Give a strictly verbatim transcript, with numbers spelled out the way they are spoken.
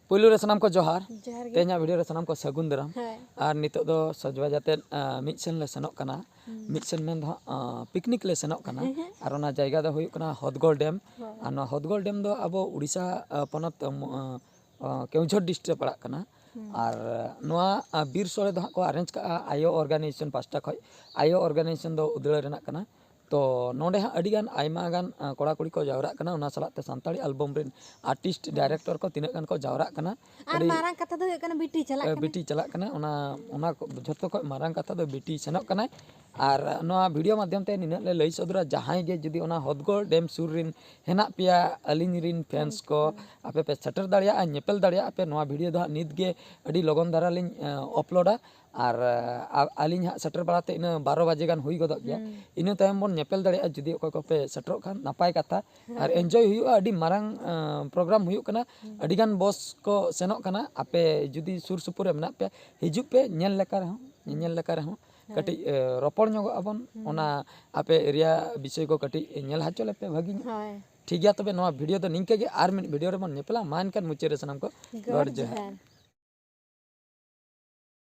ᱯᱩᱭᱞᱩ ᱨᱮ ᱥᱟᱱᱟᱢ ᱠᱚ ᱡᱚᱦᱟᱨ᱾ ᱡᱚᱦᱟᱨ ᱜᱮ᱾ ᱛᱮᱦᱮᱧᱟᱜ ᱵᱷᱤᱰᱤᱭᱳ ᱨᱮ ᱥᱟᱱᱟᱢ ᱠᱚ ᱥᱟᱹᱜᱩᱱ ᱫᱟᱨᱟᱢ᱾ ᱦᱳᱭ᱾ ᱟᱨ ᱱᱤᱛᱚᱜ ᱫᱚ ᱥᱚᱡᱽᱵᱟᱡ ᱟᱛᱮᱫ, ᱟᱸ, ᱢᱤᱫ ᱥᱮᱱ ᱞᱮ ᱥᱮᱱᱚᱜ ᱠᱟᱱᱟ᱾ ᱦᱩᱸ᱾ ᱢᱤᱫ ᱥᱮᱱ ᱢᱮᱱ ᱫᱚ ᱦᱟᱸᱜ, ᱟᱸ, ᱯᱤᱠᱱᱤᱠ ᱞᱮ ᱥᱮᱱᱚᱜ ᱠᱟᱱᱟ᱾ ᱦᱮᱸ, ᱦᱮᱸ᱾ ᱟᱨ ᱚᱱᱟ ᱡᱟᱭᱜᱟ ᱫᱚ ᱦᱩᱭᱩᱜ ᱠᱟᱱᱟ ᱦᱚᱫᱽᱜᱚᱲ ᱰᱮᱢ᱾ ᱦᱳᱭ᱾ ᱟᱨ ᱱᱚᱣᱟ ᱦᱚᱫᱽᱜᱚᱲ ᱰᱮᱢ ᱫᱚ ᱟᱵᱚ ᱩᱲᱤᱥᱥᱟ, ᱟᱸ, ᱯᱚᱱᱚᱛ, ᱟᱸ, ᱟᱸ, ᱠᱮᱣᱡᱷᱚᱨ ᱰᱤᱥᱴᱨᱤᱠᱴ ᱨᱮ ᱯᱟᱲᱟᱜ ᱠᱟᱱᱟ᱾ ᱦᱩᱸ᱾ ᱟᱨ ᱱᱚᱣᱟ, ᱟᱸ, ᱵᱤᱨ ᱥᱳᱲᱮ ᱫᱚ ᱦᱟᱸᱜ ᱠᱚ ᱟᱨᱮᱧᱡᱽ ᱠᱟᱜᱼᱟ ᱟᱭᱳ ᱚᱨᱜᱟᱱᱟᱭᱡᱮᱥᱚᱱ ᱯᱟᱦᱴᱟ ᱠᱷᱚᱡ᱾ ᱟᱭᱳ ᱚᱨᱜᱟᱱᱟᱭᱡᱮᱥᱚᱱ ᱫᱚ ᱩᱫᱽᱲᱟᱹ ᱨᱮᱱᱟᱜ ᱠᱟᱱᱟ᱾ ᱛᱚ ᱱᱚᱰᱮ ᱦᱟᱸᱜ ᱟᱹᱰᱤ ᱜᱟᱱ ᱟᱭᱢᱟ ᱜᱟᱱ, ᱟᱸ, ᱠᱚᱲᱟ ᱠᱩᱲᱤ ᱠᱚ ᱡᱟᱣᱨᱟᱜ ᱠᱟᱱᱟ, ᱚᱱᱟ ᱥᱟᱞᱟᱜ ᱛᱮ ᱥᱟᱱᱛᱟᱲᱤ ᱟᱞᱵᱚᱢ ᱨᱮᱱ ᱟᱨᱴᱤᱥᱴ, ᱦᱩᱸ᱾ ᱰᱟᱭᱨᱮᱠᱴᱚᱨ ᱠᱚ ᱛᱤᱱᱟᱹᱜ ᱜᱟᱱ ᱠᱚ ᱡᱟᱣᱨᱟᱜ ᱠᱟᱱᱟ᱾ ᱟᱨ ᱟᱹᱰᱤ, ᱢᱟᱨᱟᱝ ᱠᱟᱛᱷᱟ ᱫᱚ ᱦᱩᱭᱩᱜ ᱠᱟᱱᱟ ᱵᱤᱴᱤ ᱪᱟᱞᱟᱜ ᱮ, ᱠᱟᱱᱟ᱾ ᱵᱤᱴᱤ ᱪᱟᱞᱟᱜ ᱠᱟᱱᱟ, ᱚᱱᱟ, ᱚᱱᱟ ᱠᱚ ᱡᱷᱚᱛᱚ ᱠᱷᱚᱡ ᱢᱟᱨᱟᱝ ᱠᱟᱛᱷᱟ ᱫᱚ ᱵᱤᱴᱤ ᱥᱮᱱᱚᱜ ᱠᱟᱱᱟᱭ᱾ ᱟᱨ ᱱᱚᱣᱟ ᱵᱷᱤᱰᱤᱭᱳ ᱢᱟᱫᱽᱫᱷᱚᱢ ᱛᱮ ᱱᱤᱱᱟᱹᱜ ᱞᱮ ᱞᱟᱹᱭ ᱥᱚᱫᱚᱨᱟ, ᱡᱟᱦᱟᱸᱭ ᱜᱮ ᱡᱩᱫᱤ ᱚᱱᱟ ᱦᱚᱫᱽᱜᱚᱲ ᱰᱮᱢ ᱥᱩᱨ ᱨᱮᱱ ᱦᱮᱱᱟᱜ ᱯᱮᱭᱟ, ᱟᱹᱞᱤᱧ ᱨᱮᱱ ᱯᱷᱮᱱᱥ ᱠᱚ, ᱦᱩᱸ᱾ ᱟᱯᱮ ᱯᱮ ᱥᱮᱴᱮᱨ ᱫᱟᱲᱮᱭᱟᱜᱼᱟ, ᱧᱮᱯᱮᱞ ᱫᱟᱲᱮᱭᱟᱜᱼᱟ ᱯᱮ᱾ ᱱᱚᱣᱟ ᱵᱷᱤᱰᱤᱭᱳ ᱫᱚ ᱦᱟᱸᱜ ᱱᱤᱛ ᱜᱮ ᱟᱹᱰᱤ ᱞᱚᱜᱚᱱ ᱫᱷᱟᱨᱟ ᱞᱤᱧ, ᱮ, ᱟᱯᱞᱳᱰᱟ᱾ ᱟᱨ, ᱟ-, ᱟᱹᱞᱤᱧ ᱦᱟᱸᱜ ᱥᱮᱴᱮᱨ ᱵᱟᱲᱟᱛᱮ ᱤᱱᱟᱹ ᱵᱟᱨᱚ ᱵᱟᱡᱮ ᱜᱟᱱ ᱦᱩᱭ ᱜᱚᱫᱚᱜ ᱜᱮᱭᱟ᱾ ᱦᱩᱸ᱾ ᱤᱱᱟᱹ ᱛᱟᱭᱚᱢ ᱵᱚᱱ ᱧᱮᱯᱮᱞ ᱫᱟᱲᱮᱭᱟᱜᱼᱟ, ᱡᱩᱫᱤ ᱚᱠᱚᱭ ᱠᱚᱯᱮ ᱥᱮᱴᱮᱨᱚᱜ ᱠᱷᱟᱱ ᱱᱟᱯᱟᱭ ᱠᱟᱛᱷᱟ᱾ ᱦᱮᱸ᱾ ᱟᱨ ᱮᱱᱡᱚᱭ ᱦᱩᱭᱩᱜᱼᱟ, ᱟᱹᱰᱤ ᱢᱟᱨᱟᱝ, ᱟᱸ, ᱯᱨᱳᱜᱨᱟᱢ ᱦᱩᱭᱩᱜ ᱠᱟᱱᱟ᱾ ᱦᱩᱸ᱾ ᱟᱹᱰᱤ ᱜᱟᱱ ᱵᱚᱥ ᱠᱚ ᱥᱮᱱᱚᱜ ᱠᱟᱱᱟ᱾ ᱟᱯᱮ ᱡᱩᱫᱤ ᱥᱩᱨ ᱥᱩᱯᱩᱨ ᱨᱮ ᱢᱮᱱᱟᱜ ᱯᱮᱭᱟ, ᱦᱤᱡᱩᱜ ᱯᱮ, ᱧᱮᱞ ᱞᱮᱠᱟ ᱨᱮᱦᱚᱸ, ᱦᱩᱸ᱾ ᱧᱮᱧᱮᱞ ᱞᱮᱠᱟ ᱨᱮᱦᱚᱸ᱾ ᱦᱮᱸ᱾ ᱠᱟᱹᱴᱤᱡ, ᱮ, ᱨᱚᱯᱚᱲ ᱧᱚᱜᱚᱜ ᱟᱵᱚᱱ᱾ ᱦᱩᱸ᱾ ᱚᱱᱟ ᱟᱯᱮ ᱮᱨᱤᱭᱟ ᱵᱤᱥᱚᱭ ᱠᱚ ᱠᱟᱹᱴᱤᱡ ᱧᱮᱞ ᱦᱚᱪᱚ ᱞᱮᱯᱮ ᱵᱷᱟᱹᱜᱤ ᱧᱚᱜ᱾ ᱦᱳᱭ᱾ ᱴᱷᱤᱠ ᱜᱮᱭᱟ, ᱛᱚᱵᱮ ᱱᱚᱣᱟ ᱵᱷᱤᱰᱤᱭᱳ ᱫᱚ ᱱᱤᱝᱠᱟᱹ ᱜᱮ, ᱟᱨ ᱢᱤᱫ ᱵᱷᱤᱰᱤᱭᱳ ᱨᱮᱵᱚᱱ ᱧᱮᱯᱮᱞᱟ᱾ ᱢᱟ ᱮᱱᱠᱷᱟᱱ ᱢᱩᱪᱟᱹᱫ ᱨᱮ ᱥᱟᱱᱟᱢ ᱠᱚ ᱜᱚᱰ ᱜᱚᱰ ᱡᱚᱦᱟᱨ᱾ ᱡᱚᱦᱟᱨ᱾